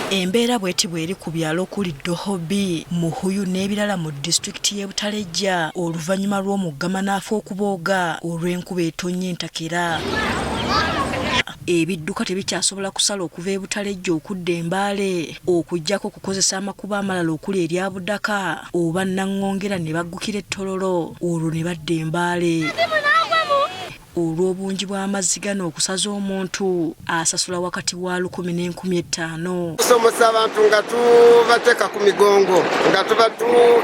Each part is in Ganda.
Embeera bw'eti bw'eri ku byalo okuli Dohobi, Muhuyu n'ebirala mu disitulikiti y'e Butalejja oluvannyuma lw'omugga Manaafu okubooga olw'enkuba etonnya entakera. Ebidduka tebikyasobola kusala okuva e Butalejja okudda e Mbale okuggyako okukozesa amakubo amalala okuli erya Budaka oba Nangongera ne baggukira e Tororo olwo ne badda e Mbale. Olw'obungi bw'amazzi gano okusaza omuntu asasula wakati wa 1000 n'e5000. Tusomosa abantu nga tubateeka ku migongo nga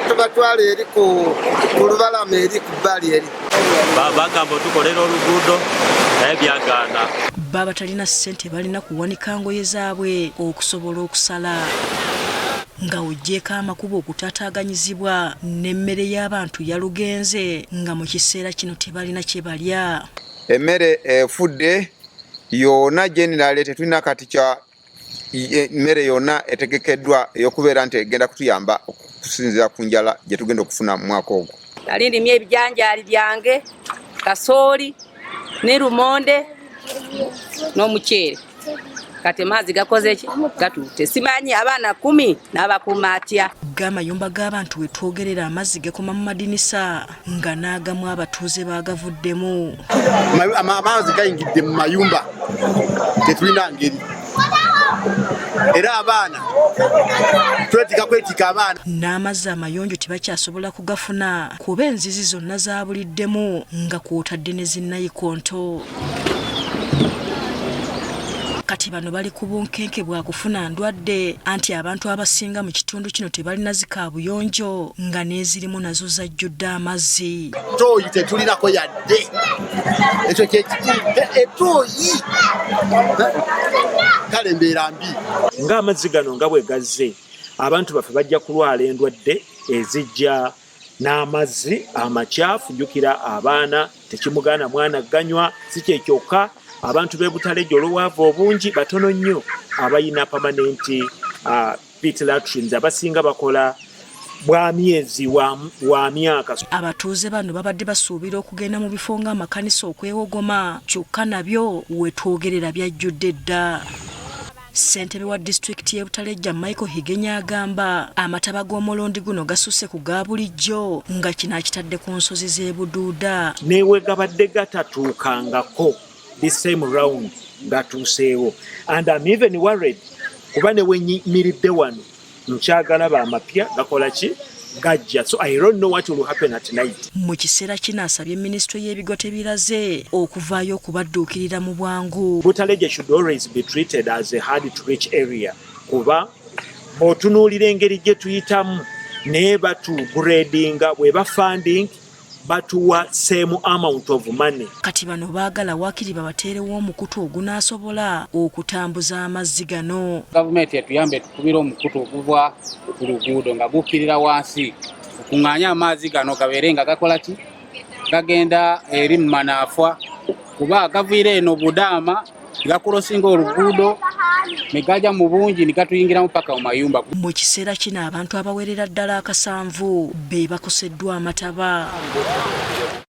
tubatwala eri ku lubalama eri ku bbali eri. Bagamba otukolera oluguudo naye byagaana. Baba talina ssente balina kuwanika ngoye zaabwe okusobola okusala. Nga oggyeeko amakubo okutaataaganyizibwa, n'emmere y'abantu yalugenze nga mu kiseera kino tebalina kye balya. Emmere efudde yonna generally tetulina kati kya mmere yonna etegekeddwa ey'okubeera nti egenda kutuyamba okusinziira ku njala gye tugenda okufuna mu mwaka ogwo. Nali ndimye ebijanjaali byange, kasooli ne lumonde n'omuceere. Kati amazzi gakoze ki? Gatutte. Simanyi abaana 10 n'abakuuma atya. G'amayumba g'abantu we twogerera amazzi gakoma mu madinisa nga n'agamu abatuuze baagavuddemu. Amazzi gayingidde mu mayumba, tetulina ngeri. Era abaana twetika kwetika abaana. N'amazzi amayonjo tebakyasobola kugafuna kuba enzizi zonna zaabuliddemu nga kw'otadde ne zinnayikonto. Kati bano bali ku bunkenke bwa kufuna ndwadde anti abantu abasinga mu kitundu kino tebalina zikaabuyonjo nga n'ezirimu nazo zajjudde amazzi. Ttooyi tetulinako yadde, ekyo kyekikulu, ettooyi kale mbeera mbi. Ng'amazzi gano nga bwe gazze, abantu baffe bajja kulwala endwadde ezijja n'amazzi amakyafu. Jjukira abaana tekimugaana mwana ganywa, si kye kyokka abantu b'e Butalejja olw'obwavu obungi batono nnyo abalina permanent pit latrines, abasinga bakola bwa myezi wa myaka. Abatuuze bano babadde basuubira okugenda mu bifo ng'amakanisa okwewogoma, kyokka nabyo wetwogerera byajjudde dda. Ssentebe wa disitulikiti y'e Butalejja Michael Higenya agamba amataba g'omulundi guno gasusse ku ga bulijjo nga kino akitadde ku nsozi z'e Buduuda. Ne gabadde gatatuukangako this same round gatuuseewo, and I'm even worried kuba ne wenyimiridde wano nkyagalaba amapya gakola ki gajja, so I don't know what will happen at night. Mu kiseera kino asabye minisitule y'ebigo tebiraze okuvaayo okubadduukirira mu bwangu. Butaleja should always be treated as a hard to reach area kuba bw'otunuulira engeri gye tuyitamu naye batugradinga bweba funding batuwa same amount of money. Kati bano baagala waakiri babateerewo omukutu ogunaasobola okutambuza amazzi gano. Gavumenti etuyambe etukubire omukutu oguva ku luguudo nga gukkirira wansi okuŋŋaanya amazzi gano gabeere nga gakola ki gagenda eri mu Manafwa kuba gaviira eno Budaama gakulosinga oluguudo ne gajja mu bungi ne gatuyingiramu paka mu mayumba. Mu kiseera kino abantu abawerera ddala 7 be bakoseddwa amataba.